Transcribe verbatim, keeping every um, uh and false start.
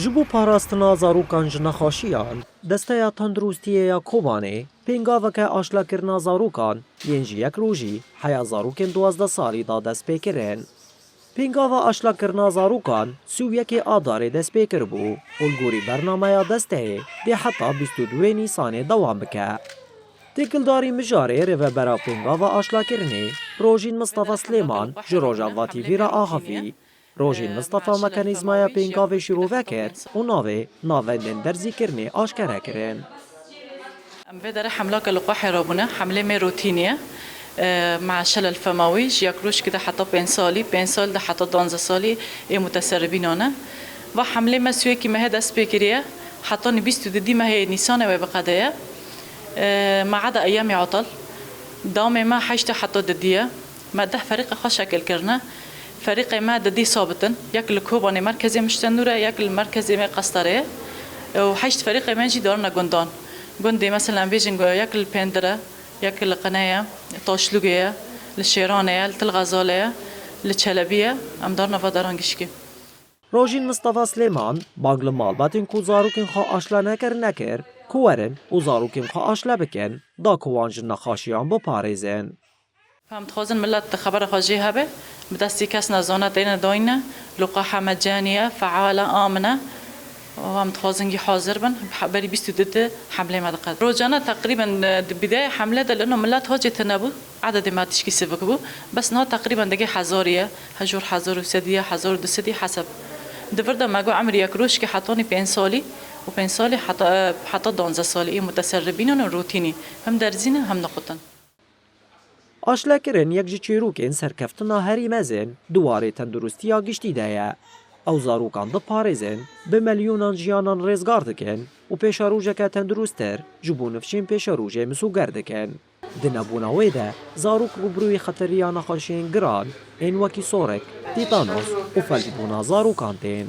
Ji bo parastina zarokan ji nexweşiyan, Desteya Tenduristiyê ya Kobanê pêngaveke aşlekirina zarokan yên ji yek rojî heya zarokên duwazdeh salî da dest pê kirin. Pêngava aşlekirina zarokan sî û yekê Adarê dest pê kiribû û li gorî bernameya desteyê dê heta bîst û duwê Nîsanê dewam bike. Têkildarî mijarê rêvebera pêngava aşlekirinê Rojîn Mistefa Silêman ji Rojava T V re axivî. Rojîn Mistefa mekanîzmaya pêngavê şîrove kir û navê navendên derzîkirinê aşkere kirin. Em vê derê hemlaka li Qwehê rabûne, hemlê me rotînî ye. E, ma şelel femawî ji yek rojkî de heta pênc salî, pênc sal de heta duwazdeh salî ê muteseribînan e. Va hemlê me sî û yekî mehê dest pê kiriye, hetanî bîst û didî mehê Nîsanê wê biqede ye. E, ma eda eyamî atal. Dawamê me heştê heta didî ye. Me deh ferîqê xwe şekil kirine. Ferîqê me didî sabit in. Yek li Kobanê merkezê Miştenûr e, yek li merkezê me Qestarê ye. Û heşt ferîqê me jî darine gundan. Gundê, mesela, em bêjin, yek li Pêndir e, yek li Qine ye, Taşlûgê ye, li Şêranê ye, li Til Xezalê ye, li Çelebî ye. Em darine va daran gişkî. Rojîn Mistefa Silêman bang li malbatên ku zarokên xwe aşle nekirine kir, ku werin û zarokên xwe aşle bikin, da ku wan ji nexweşiyan biparêzin. Em dixwazin milet xebera xwe jê hebe, bi destî kes nezane têne dayîne, li Qwehe me cenî ye, feal e, amin e. Û em dixwazin gî hazir bin, berî bîst û du de hemlê me diqet. Rojane teqrîben, e, di bidayê hemlê de li ino milet hacê tune bû, ededê me tişkî sivik bû. Bes niha teqrîben digê hezarî ye, hejor hezar û sedî ye, hezar û du sedî heseb. Di vir de me got emrî yek rojkî hetanî pênc salî û pênc salî heta, e, heta duwazdeh salî ê muteseribînan û rotînî, him derzî ne, him niqut in. Aşlekirin yek ji çîrokên serkeftina herî mezin di warê tenduristiya giştî de ye. Ew zarokan diparêzin, bi milyonan jiyanan rêzgar dikin û pêşerojeke tenduristtir ji bo nifşên pêşerojê misûger dikin. Di nebûna wê de, zarok rûbirûyî xetiriya nexweşiyên giran ên wekî sorik, tîtanos û felcbûna zarokan tên.